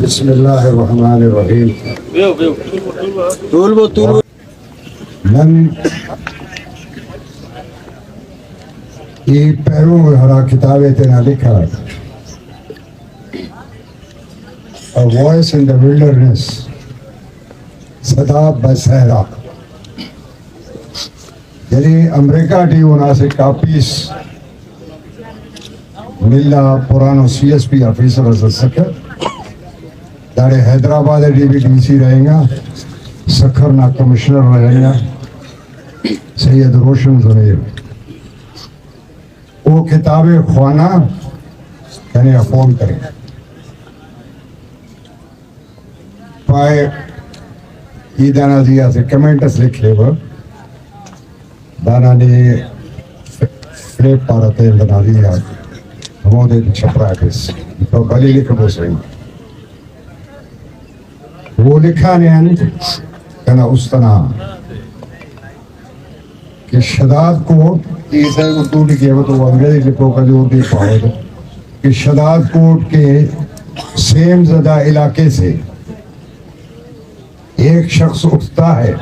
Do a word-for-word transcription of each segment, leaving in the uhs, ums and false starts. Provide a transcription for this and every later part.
بسم اللہ الرحمن الرحیم۔ نن ای پیرو ہرا کتاب ءِ تینا لکھا، A Voice in the Wilderness، صدا بصحرا۔ یعنی امریکہ ٹی اونا اسہ کاپیس ملا، پرانو سی ایس پی آفیسر اس اسکہ، داڑے حیدرآباد ٹی بھی ڈی سی رہینگا، سکھر نا کمشنر رہینگا، سید روشن ضمیر۔ او کتاب ءِ خوانا، کنے آ فون کرے۔ پائے ای دانا زی اسہ کمنٹ اس لکھیوہ، دانا نے فلیپ پارہ تین دانا زی آ، ہمودے ٹی چھپرا کس، تو بھلی لکھبو سہی۔ او لکھانے انت کنا است انا کہ شہداد کوٹ، ای سا اردو لکھے ہو تو انگریزی لکھو کا جو اردو پاؤ تو، کہ شہداد کوٹ کے سیم زدہ علاقے سے ایک شخص اٹھتا ہے،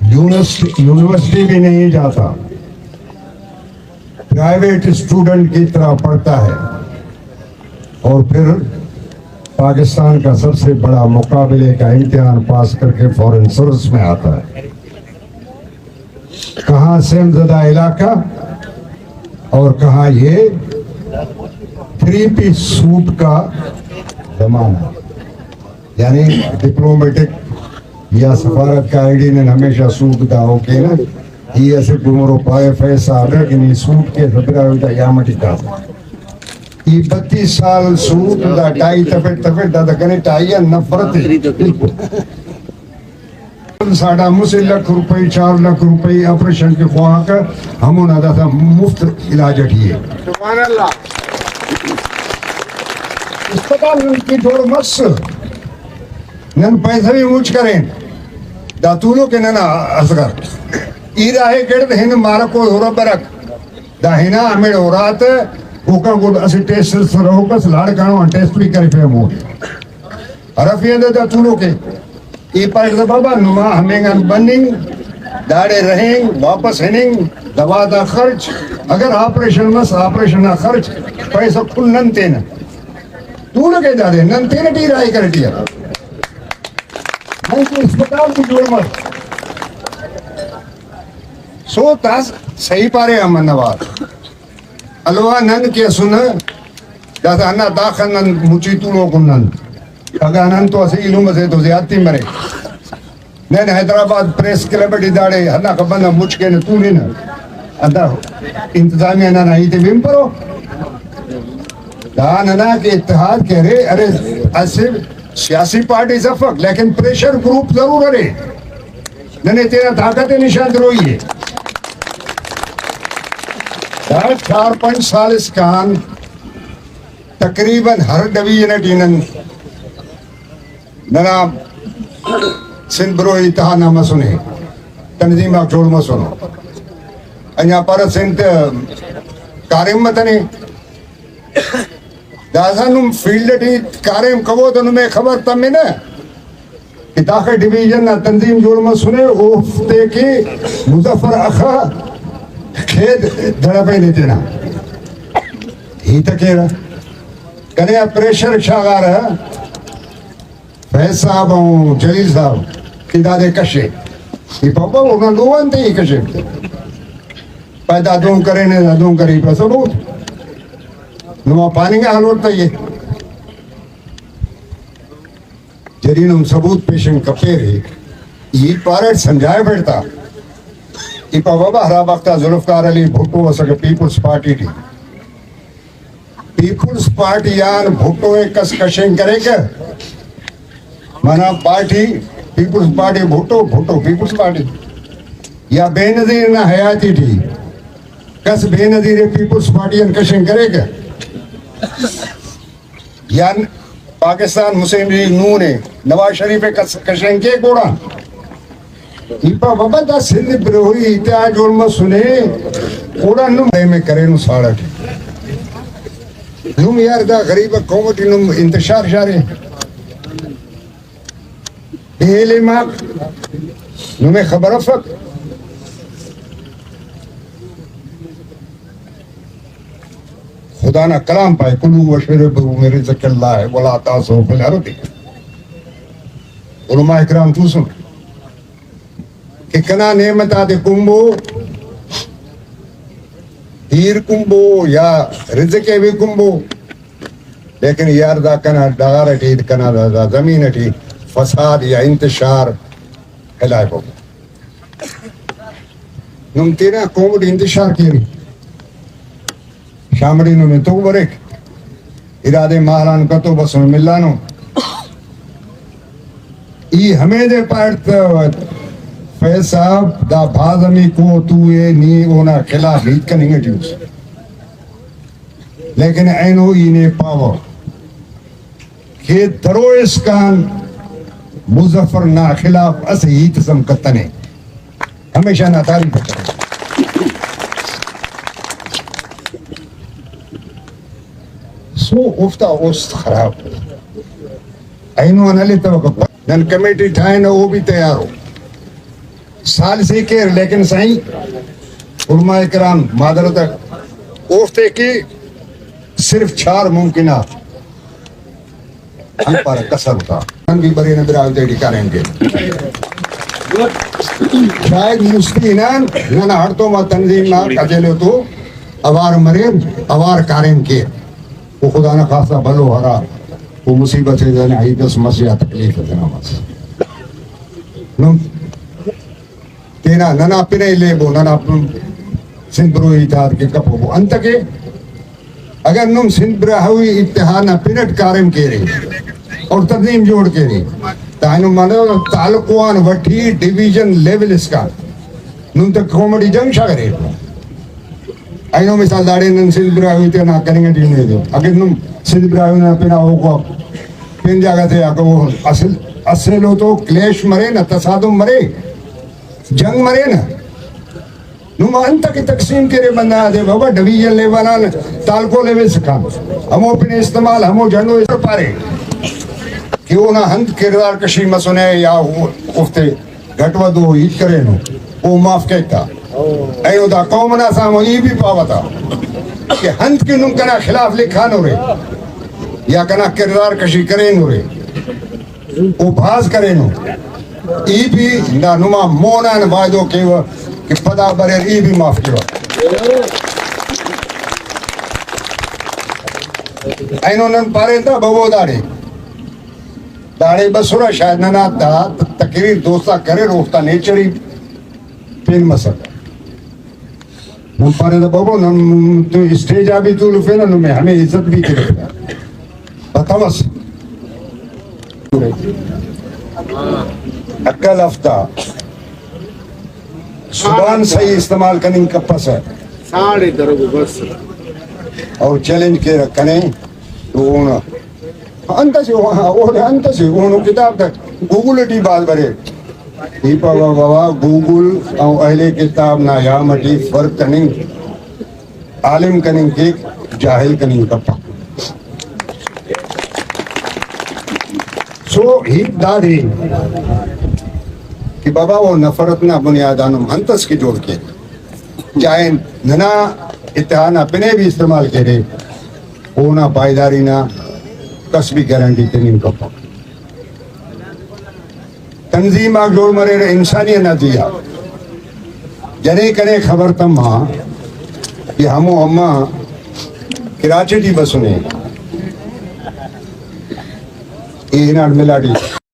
یونیورسٹی، یونیورسٹی بھی نہیں جاتا، پرائیویٹ اسٹوڈنٹ کی طرح پڑھتا ہے اور پھر پاکستان کا سب سے بڑا مقابلے کا امتحان پاس کر کے فارن سروس میں آتا ہے۔ کہاں سیم زدہ علاقہ اور کہاں یہ تھری پیس سوٹ کا زمانہ۔ یعنی ڈپلومیٹک یا سفارت کا آئی ڈی نے ہمیشہ سوٹ دا ہو کے نا، یہ ایسے گمرو پائے فیس آ رہے کہ نہیں سوٹ کے سترہ ہوتا یا مٹی کا۔ یہ بتیس سال سوٹ دا ٹائی تفٹ تفٹ دا، دا کنے ٹائی آ نفرت ہے۔ بالکل۔ ساڑا مسہ لکھ روپئی، چار لکھ روپئی آپریشن کے خواہک، ہمونا داسا مفت علاج اٹی ہے۔ سبحان اللہ۔ اسپتال نن کہ جوڑ مس، نن پیسہ بھی مچ کرین۔ دا تولوک ننا اصغر۔ ای راہے گڑد ہن مارکو ہورا برک۔ دا ہنا ہمیڑ ہورات، اوکان گڈ اسہ ٹیسٹ سروکس لاڑکانو آن ٹیسٹ بھی کرفے ہمو۔ ہرفیندہ دا تولوکے۔ ای پائک دا بابا نما ہمینگان بننگ، داڑے رہینگ، واپس ہننگ، دوا دا خرچ، اگر آپریشن مس، آپریشن نا خرچ، پیسہ کل نن تینا۔ تولوکے دادے، نن تینا ٹی راہی کرٹی آ۔ نن تو اسپتال بھی جوڑ مس۔ سو تاس صحیح پارے امن نواز۔ الوا نن کہ اسنہ، داسہ ہندا داخہ نن مچی تولوکن نن۔ اگہ نن تو اسہ ایلم اسے تو زیادتی مرے۔ نن حیدرآباد پریس کلب ٹی داڑے ہنداخہ بندغ مچ کینہ تولنہ۔ ہندا انتظامیہ ننا ہیتے بنپرو۔ دا ننا کہ اتحاد کہ ارے، ارے اسہ سیاسی پارٹیز افک، لیکن پریشر گروپ ضرور ارے۔ ننے تینا طاقت ءِ نشان دروئی ءِ۔ دا چار پنچ سال اسکان تقریباً ہر ڈویژن اٹی نن، ننا سندھ بروہی اتحاد نا مسنے، تنظیم آک جوڑ مسنو۔ انجا پارہ سندھ کاریم متنے۔ داسہ نم فیلڈ ٹی کاریم کبو تو نمے خبر تمنہ کہ داخہ ڈویژن نا تنظیم جوڑ مسنے، اوفتے کہ مظفر اخہ کھید دڑپینے تینا۔ ہیت کیرہ کنے آ پریشر شاغارہ۔ فیض صاحب و جلیل صاحب کہ دادے کشے، ای پاپا اونا دو انتے ای کشے۔ پائے دا دون کرینے، دا دون کرے، ای پا ثبوت۔ نما پاننگا ہلوٹ تا یہ۔ جدی نم ثبوت پیشن کپیرے، ای پارٹ سمجھائے بڑتا۔ ای پا بابا ہرا وختا ذوالفقار علی بھٹو اسکہ پیپلز پارٹی ٹی۔ پیپلز پارٹی آن بھٹو ءِ کس کشنگ کریکہ؟ منہ party, Peoples Party Bhutto, Bhutto Peoples Party. یا بے نظیر نا حیاتی ٹی کس بے نظیر ءِ پیپلز پارٹی آن کشنگ کریکہ؟ یا پاکستان مسلم لیگ نون ءِ نواز شریف ءِ کس کشنگ کیک اوڑان؟ ای پا بابا دا سندھ بروہی اتحاد جوڑ مسنے، اوڑا نم ایم اے کرینو ساڑا ٹی۔ نم یار دا غریب قوم ٹی نم انتشار شارے۔ بے علم آک نمے خبر افک۔ خدا نا کلام پائے، "کلوا واشربوا من رزق اللہ ولا تعثوا فی الارض۔" علماء کرام توسن کہ کنا نعمت آتے کنبو، دیر کنبو یا رزق ءِ بھی کنبو، لیکن یار دا کنا ڈغار ٹی، کنا دا، دا زمین ٹی فساد یا انتشار پھیلائے بو۔ نم تینا قوم ٹی انتشار کیرے۔ شام ٹی نمے تو بریک، ارادے مالان کتو بس ملانو۔ ای ہمیدے پاٹ تہ فیض صاحب، دا بھاز ہمیکو تو اے، نی اونا خلاف ہیت کننگ ٹی اس۔ لیکن اینو ای نے پاوہ کہ درو اسکان مظفر نا خلاف اسہ ہیت اس ہم کتنے، ہمیشہ نا تعریف ءِ کرے۔ سو اوفتا است خراب۔ اینو آن ہلے توکہ نن کمیٹی ٹھائنہ، او بھی تیار ہو۔ سال سے کیر، لیکن سائیں، علماء کرام معذرت، اوفتے کہ صرف چار ممکنات ہم پارہ کسر اتا۔ ہم بھی برے نہ برا دے ڈی کاریم کے۔ شاید مستی ہنان، ننا ہڑتوما تنظیم نا کجلو تو اوار مریر، اوار کاریم کے۔ او خدا نا خاصا بھلو ہرا، او مصیبت سے جانے آئی دس مس یا تکلیف ہے جنا مس۔ نم تینا ننا پن ءِ لیبو، ننا پن سندھ بروہی اتحاد کہ کپبو۔ انتکہ اگر نم سندھ براہوئی اتحاد نا پن اٹ کاریم کیرے اور تنظیم جوڑ کیرے، تو اینو معنی تعلق آن وٹی ڈویژن لیول اسکان نم تے قوم اٹی جنگ شاغرے۔ اینو مثال داڑے نن سندھ براہوئی تینا کننگ اٹی نے دے۔ اگر نم سندھ براہوئی نا پنا اوکو پن جاگہ تے آ کو اصل، اصل او تو کلیش مرے نا، تصادم مرے، جنگ مرے نا۔ نم انت کہ تقسیم کرے بندغ آتے بابا، ڈویژن لیول آن تعلقو لیول سکان۔ ہمو پن استعمال، ہمو جھنڈو اس پارے کہ اونا انت کردار کشی مسنے یا او-، اوفتے گٹ ودو ہیت کرینو، او معاف کیک تا۔ اینو دا قوم نا سامو ای بھی پاوہ تا کہ انت کہ نم کنا خلاف لکھانورے یا کنا کردار کشی کرینورے، او بھاز کرینو۔ ای بھی دا نما مون آن وعدو کیوہ کہ پدا بریر ای بھی معاف کیوہ۔ اینو نن پارین تا ببو داڑے، داڑے بسرہ شاید ننا دا تقریر دوستا کریر، اوفتا نیچر ای پین مسکہ۔ نم پارے دا بابو، نم تو اسٹیج آ بھی تولفینہ، نمے ہمے عزت بھی تلفینہ۔ بتوس۔ عقل ہفتہ زبان صحیح استعمال کننگ کپسہ۔ ساڑے درگو بس۔ اور چیلنج کیرہ کنے تو اونا انت اسہ، اوڑے انت اسہ، اوہنو کتاب تہ گوگل ٹی بھاز بریک۔ ای پاوہ بابا، گوگل و اہل کتاب نا یام ٹی فرق کننگ، عالم کننگ کیک، جاہل کننگ کپک۔ سو ہیت دادے کہ بابا او نفرت نا بنیاد آن ہم انت اس کہ جوڑ کیک۔ چاہے ننا اتحاد نا پن ءِ بھی استعمال کرے، اونا پائیداری نا کس بھی گارنٹی تننگ کپک۔ تنظیم آک جوڑ مریرہ انسانیت نا زی آ۔ جنے کنے خبر تما کہ ہمو اماں کراچی ٹی بسنے، ای ہناٹ ملاٹی